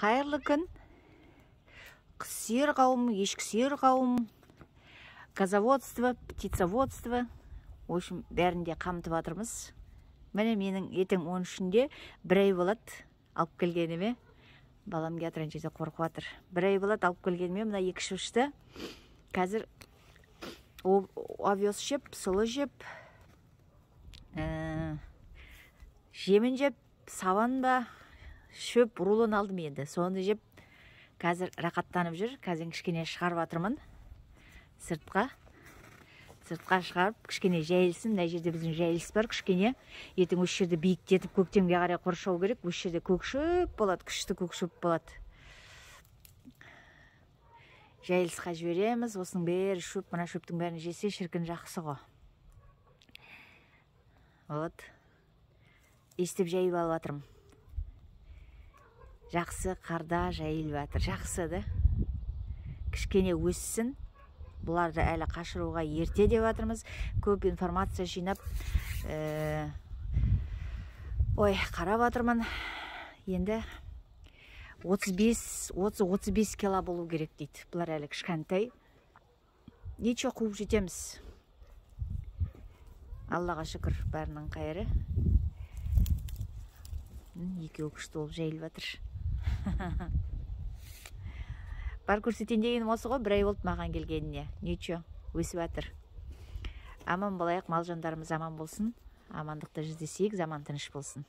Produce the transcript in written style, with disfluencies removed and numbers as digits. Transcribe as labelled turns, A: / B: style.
A: Қайырлы күн. Құс сүйер қауым, ешкі сүйер қауым, козоводство, птицеводство, в общем, бәрін де қамтып жатырмыз. Міне, менің ертең 13-інде бір ай болады алып келгеніме. Балам келатыр, ана жерде қорқып жатыр. Бір ай болады алып келгеніме мына екі шошты. Қазір овес жеп, сұлы жеп, жемін жеп, сабан ба, шөп рулон алдым енді. Соны жеп, қазір рақаттанып жүр. Қазір кішкене шығарып жатырмын сыртқа. Сыртқа шығарып, кішкене жайылсын. Мына жерде біздің жайылыс бар кішкене. Ертең осы жерді биіктетіп, көктемге қарай қоршау керек. Осы жерде көк шөп болады, күшті көк шөп болады. Жайылысқа жібереміз. Осының бәрі шөп, мына шөптің бәрін жесе, шіркін, жақсы ғой. Вот. Естіп жайып алып жатырмын. Жақсы қарда жайылып жатыр. Жақсы да. Кішкене өссін. Бұларды әлі қашыруға ерте деп жатырмыз. Көп информация жинап, ой, қарап жатырмын. Енді 35, 30-35 кило болу керек дейді. Бұлар әлі кішкентай. Ничего, қуып жетеміз. Аллаға шүкір, бәрінің қайыры. Екеуі күшті болып жайылып жатыр. Бар көрсетейін дегенім осы ғой, бір ай болды маған келгеніне. Ничего, өсіп жатыр. Аман болайық, мал жандарымыз аман болсын. Амандықта жүздесейік, заман тыныш болсын.